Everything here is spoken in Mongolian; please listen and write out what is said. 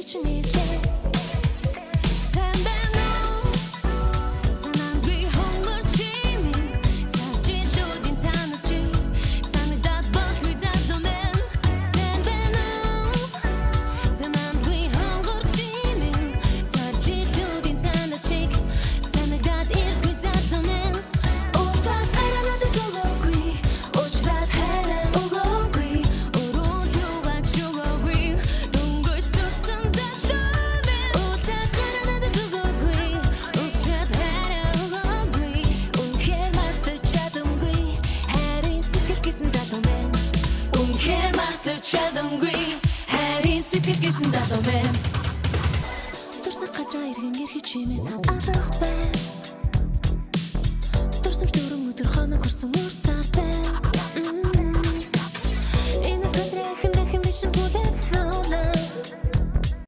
чинь ирлээ. Сайн байна уу? Санаанд би хонгор чимээ. Сар жилүүдийн цаанаас чи санагдаад болгүй, залуу минь. Сайн байна уу? Санаанд би хонгор чимээ. Сар жилүүдийн цаанаас чиг санагдаад ирдгүй, залуу минь. Уулзаад арай надад өгөөгүй. Уучлаад хайраа өгөөгүй. Өрөөл юугаач өгөөгүй. Дөнгөж төрсөн залуу минь. Уулзаад арай надад өгөөгүй. Уучлаад хайраа өгөөгүй. Үнэхээр мартаж чадамгүй. Хайрын сэтгэл гэсэн залуу минь. Үнэхээр мартаж чадамгүй. Хайрын сэтгэл гэсэн залуу минь. Дурсах газраа эргэн ирэх чимээ алах бай. Дурсамж дөрвөн өдөр хоног хүрсэн.